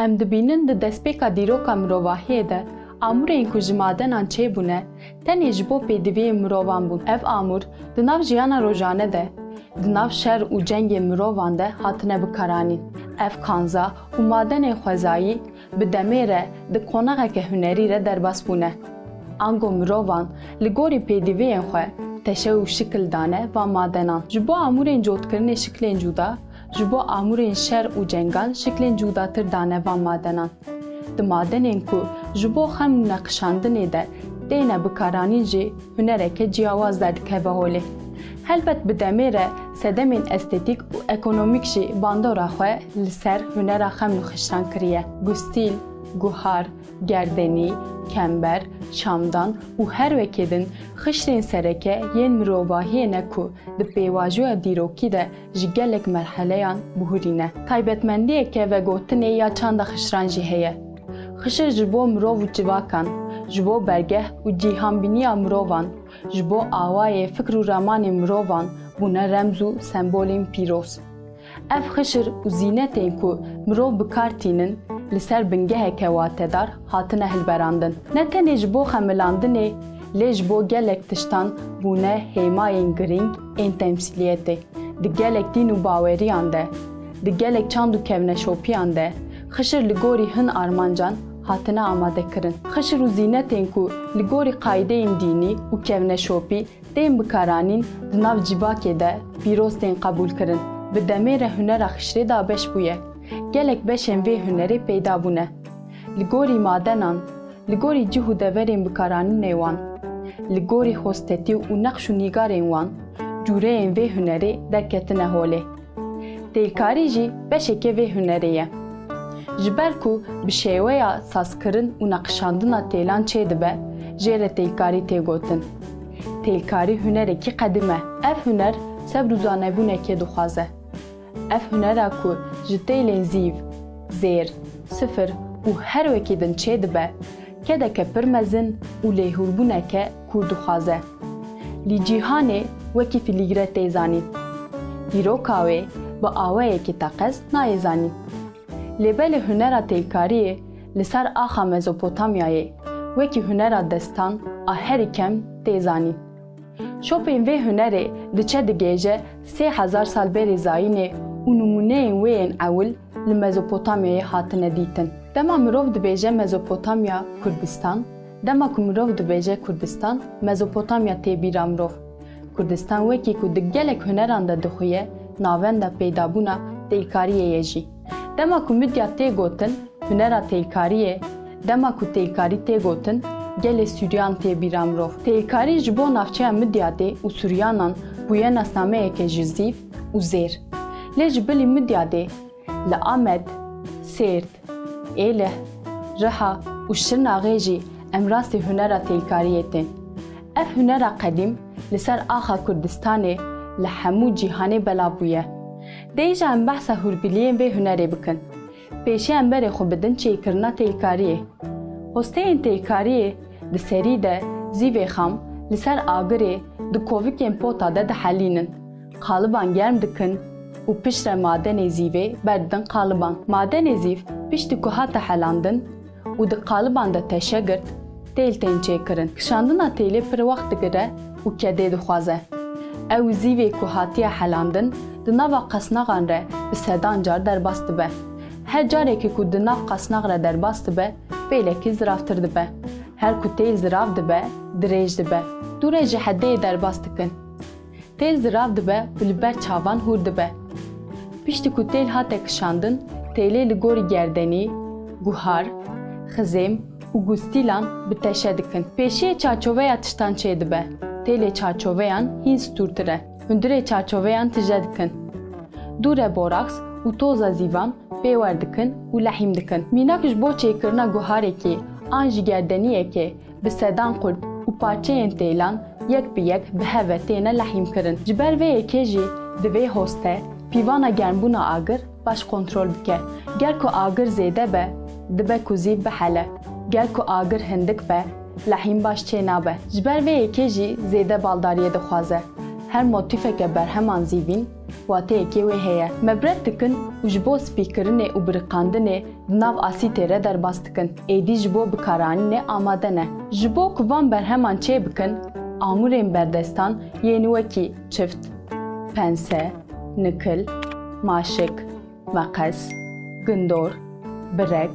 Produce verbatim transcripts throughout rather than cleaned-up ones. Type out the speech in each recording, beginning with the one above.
Em dibînin di destpêka dîroka mirovahiyê de amûrên ku ji madenan çêbûne, tenê ji bo pêdiviyên mirovan bûn. Ev amûr di nav jiyana rojane de, di nav şer û cengên mirovan de hatine bikaranîn. Ev kanza û madenên xwezayî bi demê re di qonaxeke hunerî re derbas bûne. Ango mirovan li gorî pêdiviyên xwe teşe û şikil dane van madenan. Ji bo amûrên cotkirinê şiklên cuda, ji bo amûrên şer û cengan şiklên cudatir dane van madenan. Di madenên ku ji bo xem û neqişandinê de têne bikaranîn jî hunereke ciyawaz derdikeve holê. Helbet bi demê re sedemên estetîk û ekonomîk jî bandora xwe li ser hunera xem nûxiştan kiriye. Gustîl, guhar, gerdenî, kember, şamdan û her wekê din xişrên sereke yên mirovahiyê ne ku di pêvajoya dîrokî de ji gelek merheleyan bihurîne. Taybetmendiyeke vegotinê ya çanda xişran jî heye. Xişir ji bo mirov û civakan, ji bo bergeh û cîhanbîniya mirovan, ji bo awayê fikr û ramanê mirovan bûne remz û sembolên pîroz. Ev xişir û zînetên ku mirov bi kar tînin, li ser bingeheke watedar hatine hilberandin. Ne tenê ji bo xemilandinê, lê ji bo gelek tiştan bûne hêmayên girîng ên temsîliyetê. Di gelek dîn û baweriyan de, di gelek çand û kevneşopiyan de xişir li gorî hin armancan hatine amadekirin. Xişir û zînetên ku li gorî qaydeyên dînî û kevneşopî tên bikaranîn di nav civakê de pîroz tên qebûlkirin. Bi demê re hunera xişrê dabeş bûye. Gelek beşên vê hunerê peyda bûne. Li gorî madenan, li gorî cih û deverên bikaranînê wan, li gorî hostetî û neqş û nîgarên wan, cûreyên vê hunerê derketine holê. Têlkarî jî beşeke vê hunerê ye. Ji ber ku bi şêweya sazkirin û neqişandina têlan çêdibe, jê re têlkarî tê gotin. Têlkarî hunerekî qedîm e. Ev huner sebr û zanebûnekê dixwaze. Ev hunera ku ji têlên zîv, zêr, sifir û her wekî din çêdibe, kedeke pir mezin û lêhûrbûneke kûr dixwaze. Li cîhanê wekî filîgre tê zanîn. Dîroka wê bi awayekî teqez nayê zanîn. Lê belê hunera têlkariyê li ser axa Mezopotamyayê wekî hunera destan a herî kem tê zanîn. Şopên vê hunerê diçe digêje sê hezar sal berê zayînê û nimûneyên wê yên ewil li Mezopotamyayê hatine dîtin. Dema mirov dibêje Mezopotamya Kurdistan, dema ku mirov dibêje Kurdistan, Mezopotamya tê bîra mirov. Kurdistan wekî ku di gelek huneran de dixuye, navenda peydabûna têlkariyê ye jî. Dema ku Midya tê gotin, hunera têlkariyê, dema ku têlkarî tê gotin, gelê Suryan tê bîra mirov. Têlkarî ji bo navçeya Midyadê û Suryanan bûye nasnameyeke ji zîv û zêr. Lê ji bilî Midyadê li Amed, Sêrt, Êlih, Riha û Şirnaxê jî em rastî hunera têlkariyê tên. Ev hunera qedîm li ser axa Kurdistanê li hemû cîhanê belav bûye. Dê îja em behsa hûrbîliyên vê hunerê bikin. Pêşî em berê xwe bidin çêkirina têlkariyê. Hosteyên têlkariyê di serî de zîvê xam li ser agirê di kovikên pota de dihelînin. Qaliban germ dikin û piştre madenê zîvê berdidin qaliban. Madenê zîv piştî ku hate helandin û di qaliban de teşe girt, têl tên çêkirin. Kişandina têlê pir wext digire û kedê dixwaze. Ew zîvê ku hatiye helandin, di nava qasnaxan re bi sedan car derbas dibe. Her carekê ku di nav qasnax re derbas dibe, pêlekî ziravtir dibe. Her ku têl zirav dibe, dirêj dibe. Dû re ji hedeyê derbas dikin. Têl zirav dibe û li ber çavan hûr dibe. Piştî ku têl hate kişandin, têlê li gorî gerdenî, guhar, xizêm û gustîlan bi teşe dikin. Pêşiyê çarçoveya tiştan çêdibe. Têlê çarçoveyan hîn stûrtir e. Hundirê çarçoveyan tije dikin. Dû re boraks û toza zîvan pê wer dikin û lehîm dikin. Mînak ji bo çêkirina guharekê an jî gerdeniyekê bi sedan qulp û parçeyên têlan yek bi yek bi hev ve têne lehîmkirin. Ji ber vê yekê jî divê hoste pîvana germbûna agir baş kontrol bike. Ger ku agir zêde be, dibe ku zîv bihele. Ger ku agir hindik be, lehîm baş çênabe. Ji ber vê yekê jî zêde baldariyê dixwaze. Her motîfeke berheman zîvîn Wateyekê wê heye. Me bi red dikin û ji bo spîkirinê û biriqandinê di nav asîtê re derbas dikin. Êdî ji bo bikaranînê amade ne. Ji bo ku van berheman çêbikin, amûrên berdestan yên wekî çift, pense, nikil, maşik, meqes, gundor, birek,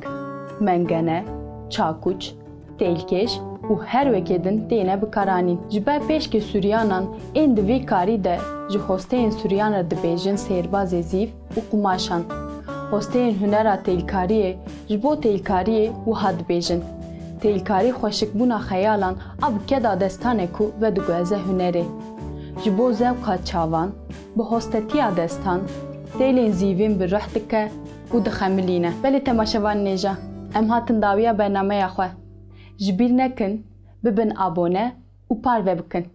mengene, çakûç, têlkêş û her wekê din têne bikaranîn. Ji ber pêşkê Suryanan ên di vî karî de ji hosteyên Suryan re dibêjin sêrbazê zîv û qumaşan. Hosteyên hunera têlkariyê ji bo têlkariyê wiha dibêjin: Têlkarî xweşikbûna xeyalan a bi keda destanê ku vediguheze hunerê. Ji bo zewqa çavan, bi hostetiya destan, têlên zîvîn bi ruh dike û dixemilîne. Belê temaşevanên hêja, em hatin dawiya bernameya xwe. Ji bîr nekin, bibin abone û parve bikin.